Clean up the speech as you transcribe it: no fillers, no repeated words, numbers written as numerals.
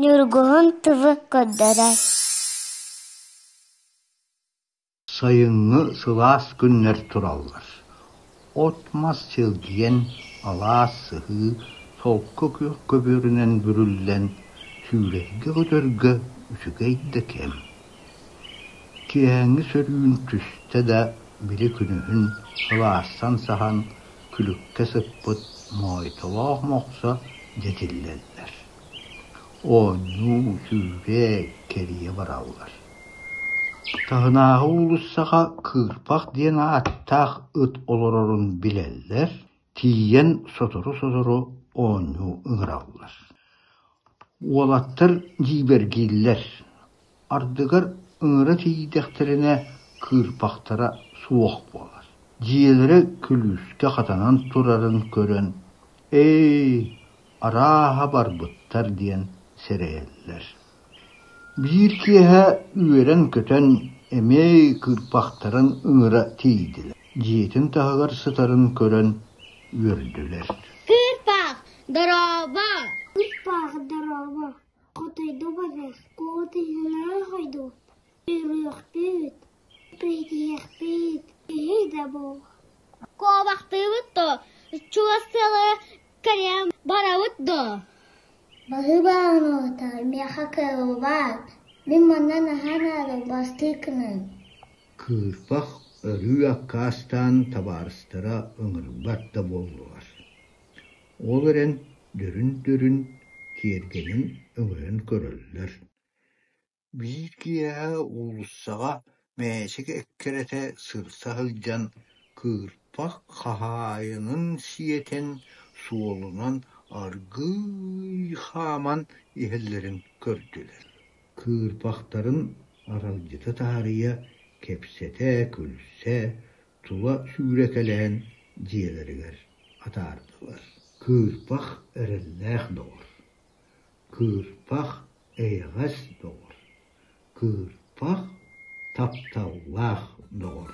Ньургуһун ТВ көрдөрөр Сайыҥҥы сылаас күннэр тураллар, от-мас чэлгийэн, алаас, сыһыы, солко күөх көбүөрүнэн бүрүллэн, сүүрэргэ-көтөргө үчүгэй да кэм. Киэһээҥҥи сөрүүн түстэ да, били күнүһүн сылаастан саһан, күлүккэ сыппыт Моойтолоох Мохсо дьэ тиллэллэр. Оонньуу, сүүрэ, кэрийэ бараллар. Таһынааҕы уулуссаҕа Кыырпах диэн ааттаах ыт олорорун билэллэр, тиийэн сотору-сотору оонньуу ыҥыраллар. Уолаттар дьиибэргииллэр, ардыгар ыҥыра тиийдэхтэринэ кыырпахтара суох буолар. Дьиэлэрэ күлүүскэ хатанан турарын көрөн, «Ээ, арааһа барбыттар» диэн сэрэйэллэр. Биир киэһэ үөрэн-көтөн эмиэ кыырпахтарын ыҥыра тиийдилэр, дьиэтин таһыгар сытарын көрөн үөрдүлэр. Кыырпах, дорообо! Кыырпах, дорообо! Хотойду барар, куотуйунан хойду, Үөрүөхпүт, пиитиэхпит, киһи да буол. Куобахтыыбыт дуо, чугас сыалара кэрийэн барабыт дуо? Баһыыбаҕын уотар, миэхэ кыаллыбат, мин манна наһаа наада бастыы гыныҥ. Кыырпах өрүү аккаастаан табаарыстара ыҥырбат да буоллулар. Ол эрэн дөрүн-дөрүн тиэргэнин өҥөйөн көрөллөр. Биир киэһэ уулуссаҕа мээчик эккирэтэ сырса сылдьан, кыырпах хаһаайынын сиэтэн, суолунан аргыый хааман иһэллэрин көрдүлэр. Кыырпахтарын аралдьыта таарыйа, кэпсэтэ, күлсэ, тула сүүрэкэлээн дьиэлэригэр атаардылар. Кыырпах эрэллээх доҕор, кыырпах эйэҕэс доҕор, кыырпах тапталлаах доҕор.